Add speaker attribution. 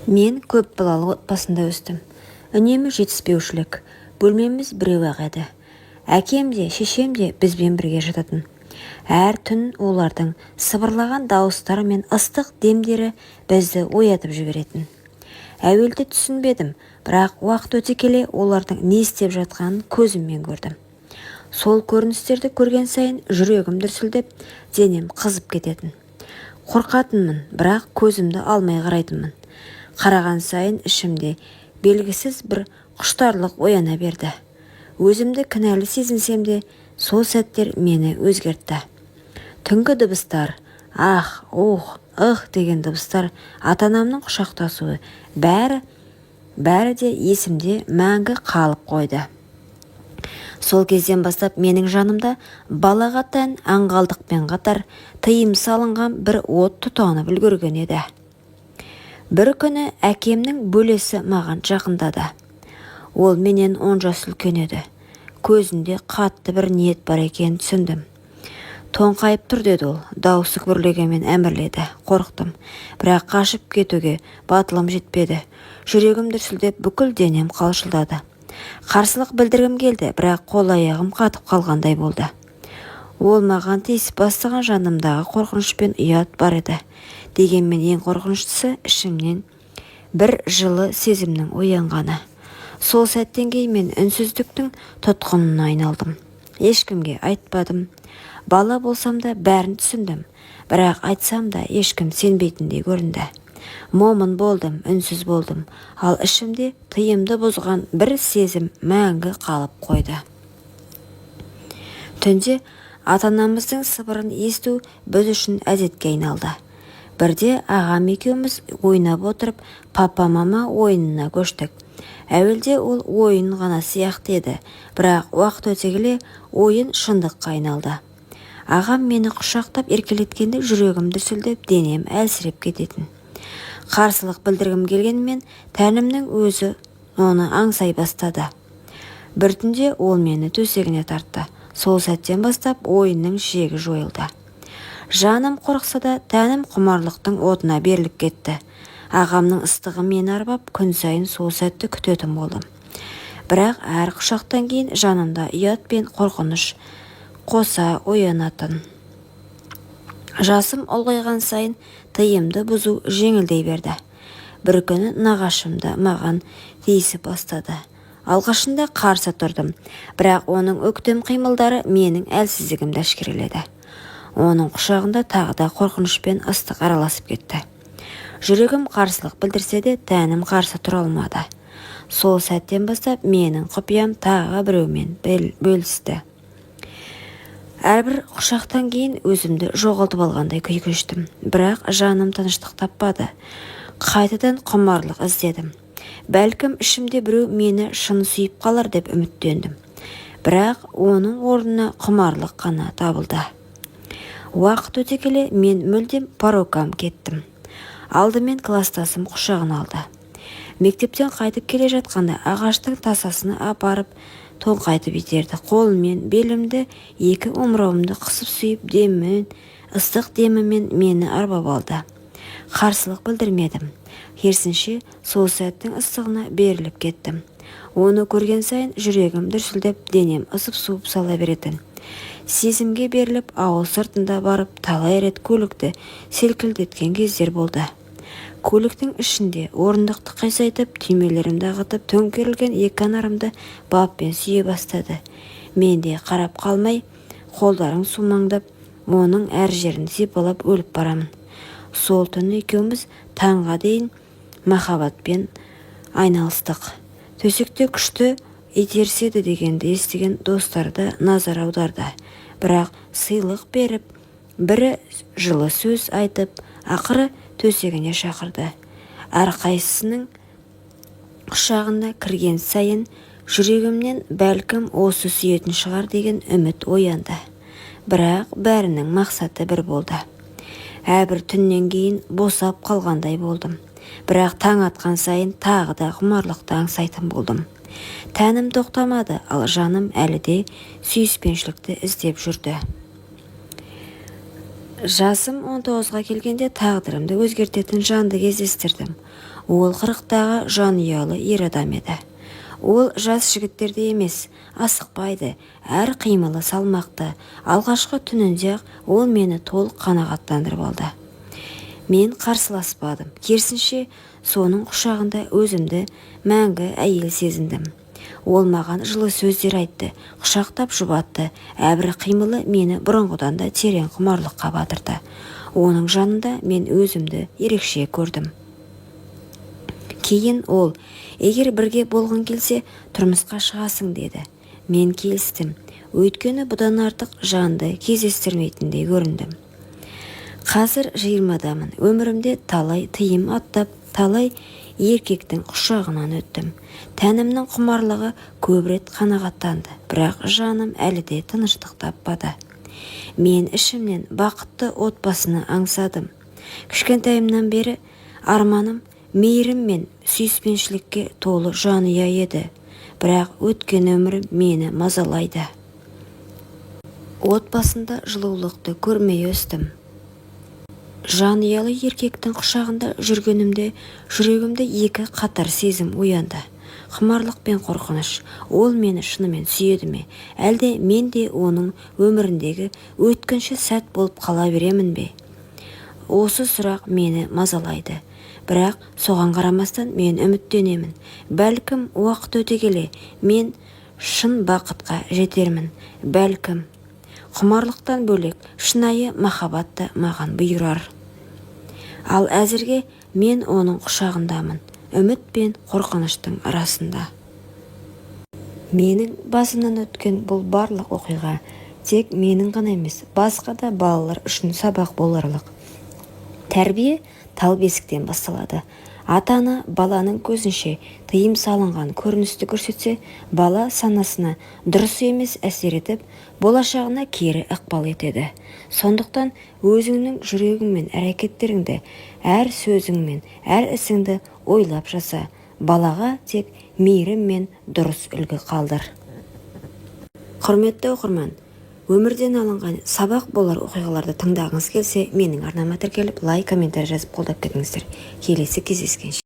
Speaker 1: Мен көп балалы отбасында өстім. Үнемі жетіспеушілік. Бөлмеміз біреу-ақ еді. Әкем де, шешем де бізбен бірге жататын. Әр түн олардың сыбырлаған дауыстары мен ыстық демдері бізді оятып жіберетін. Әуелде түсінбедім, бірақ уақыт өте келе олардың не істеп жатқанын көзіммен көрдім. Сол көріністерді көрген сайын жүрегім дүрсілдеп, денем қызып кететін. Қорқатынмын, бірақ көзімді алмай қарайтынмын. Қараған сайын ішімде белгісіз бір құштарлық ояна берді. Өзімді кінәлі сезінсем де, сол сәттер мені өзгертті. Түнгі дыбыстар, ах, ух, ых деген дыбыстар, ата-анамның құшақтасуы, бәрі, бәрі де есімде мәңгі қалып қойды. Сол кезден бастап менің жанымда балаға тән аңғалдықпен қатар тыйым салынған бір от тұтанып үлгерген еді. Бір күні әкемнің бөлесі маған жақындады. Ол менен 10 жас үлкен еді. Көзінде қатты бір ниет бар екенін түсіндім. Тоңқайып тұр, деді ол, даусы күбірлегенмен әмірледі. Қорықтым, бірақ қашып кетуге батылым жетпеді. Жүрегім дүрсілдеп, бүкіл денем қалшылдады. Қарсылық білдіргім келді, бірақ қол-аяғым қатып қалғандай болды. Ол маған тиісіп бастаған жанымдағы қорқыныш пен ұят бар еді. Дегенмен ең қорқыныштысы ішімнен бір жылы сезімнің оянғаны. Сол сәттен кейін мен үнсіздіктің тұтқынына айналдым. Ешкімге айтпадым. Бала болсам да, бәрін түсіндім. Бірақ айтсам да, ешкім сенбейтіндей көрінді. Момын болдым, үнсіз болдым. Ал ішімде тыйымды бұзған бір сезім мәңгі қалып қойды. Түнде ата-анамыздың сыбырын есту біз үшін әдетке айналды. Бірде ағам екеуміз ойнап отырып, папа-мама ойынына көштік. Әуелде ол ойын ғана сияқты еді, бірақ уақыт өте келе ойын шындыққа айналды. Ағам мені құшақтап еркелеткенде жүрегім дүрсілдеп, денем әлсіреп кететін. Қарсылық білдіргім келгенімен, тәнімнің өзі оны аңсай бастады. Бір түнде ол мені төсегіне тартты. Сол сәттен бастап ойынның шегі жойылды. Жаным қорықса да, тәнім құмарлықтың отына беріліп кетті. Ағамның ыстығы мені арбап, күн сайын сол сәтті күтетін болдым. Бірақ әр құшақтан кейін жанымда ұят пен қорқыныш қоса оянатын. Жасым ұлғайған сайын тыйымды бұзу жеңілдей берді. Бір күні нағашым да маған тиісіп бастады. Алғашында қарсы тұрдым, бірақ оның өктем қимылдары менің әлсіздігімді әшкереледі. Оның құшағында тағы да қорқыныш пен ыстық араласып кетті. Жүрегім қарсылық білдірсе де, тәнім қарсы тұра алмады. Сол сәттен бастап менің құпиям тағы біреумен бөлісті. Әрбір құшақтан кейін өзімді жоғалтып алғандай күй кештім. Бірақ жаным тыныштық таппады. Қайтадан құмарлық іздедім. Бәлкім, ішімде біреу мені шын сүйіп қалар деп үміттендім. Бірақ оның орнына құмарлық қана табылды. Уақыт өте келе мен мүлдем порокам кеттім. Алдымен кластасым құшағына алды. Мектептен қайтып келе жатқанда ағаштың тасасына апарып тоңқайтып итерді. Қолымен белімді, екі омырауымды қысып сүйіп, демімен, ыстық демімен мені арбап алды. Қарсылық білдірмедім. Керісінше, сол сәттің ыстығына беріліп кеттім. Оны көрген сайын жүрегім дүрсілдеп, денем ысып суып сала беретін. Сезімге беріліп, ауыл сыртында барып талай рет көлікті селкілдеткен кездер болды. Көліктің ішінде орындықты қисайтып, түймелерімді ағытып, төңкерілген екі анарымды баппен сүйе бастады. Мен де қарап қалмай, қолдарың сумаңдап, оның әр жерін сипалап өліп барамын. Сол түні екеуміз таңға дейін махаббатпен айналыстық. Төсекте күшті итеріседі дегенді естіген достары да назар аударды. Бірақ сыйлық беріп, бірі жылы сөз айтып, ақыры төсегіне шақырды. Әрқайсысының құшағына кірген сайын жүрегімнен бәлкім осы сүйетін шығар деген үміт оянды. Бірақ бәрінің мақсаты бір болды. Әрбір түннен кейін босап қалғандай болдым. Бірақ таң атқан сайын тағы да құмарлықты аңсайтын болдым. Тәнім тоқтамады, ал жаным әлі де сүйіспеншілікті іздеп жүрді. Жасым 19-ға келгенде тағдырымды өзгертетін жанды кездестірдім. Ол 40-тағы жанұялы ер адам еді. Ол жас жігіттердей емес, асықпайды, әр қимылы салмақты. Алғашқы түнінде-ақ ол мені толық қанағаттандырып алды. Мен қарсыласпадым, керісінше, соның құшағында өзімді мәңгі әйел сезіндім. Ол маған жылы сөздер айтты, құшақтап жұбатты. Әрбір қимылы мені бұрынғыдан да терең құмарлыққа батырды. Оның жанында мен өзімді ерекше көрдім. Кейін ол: «Егер бірге болғың келсе, тұрмысқа шығасың», – деді. Мен келістім, өйткені бұдан артық жанды кездестірмейтіндей көрінді. Қазір 20-дамын. Өмірімде талай тыйым аттап, талай еркектің құшағынан өттім. Тәнімнің құмарлығы көп рет қанағаттанды, бірақ жаным әлі де тыныштық таппады. Мен ішімнен бақытты отбасыны аңсадым. Кішкентайымнан бері арманым мейірім мен сүйіспеншілікке толы жанұя еді. Бірақ өткен өмірім мені мазалайды. Отбасында жылулықты көрмей өстім. Жанұялы еркектің құшағында жүргенімде жүрегімде екі қатар сезім оянды: құмарлық пен қорқыныш. Ол мені шынымен сүйеді ме, әлде мен де оның өміріндегі өткінші сәт болып қала беремін бе? Осы сұрақ мені мазалайды. Бірақ соған қарамастан мен үміттенемін. Бәлкім, уақыт өте келе мен шын бақытқа жетермін. Бәлкім, құмарлықтан бөлек шынайы махаббат та маған бұйырар. Ал әзірге мен оның құшағындамын, үміт пен қорқыныштың арасында. Менің басымнан өткен бұл барлық оқиға тек менің ғана емес, басқа да балалар үшін сабақ боларлық. Тәрбие тал бесіктен басталады. Ата-ана баланың көзінше тыйым салынған көріністі көрсетсе, бала санасына дұрыс емес әсер етіп, болашағына кері ықпал етеді. Сондықтан өзіңнің жүрегің мен әрекеттеріңді, әр сөзің мен әр ісіңді ойлап жаса. Балаға тек мейірім мен дұрыс үлгі қалдыр. Құрметті оқырман, өмірден алынған сабақ болар оқиғаларды тыңдағыңыз келсе, менің арнама тіркеліп, лайк, комментарий жазып, қолдап кетіңіздер. Келесі кездескенше!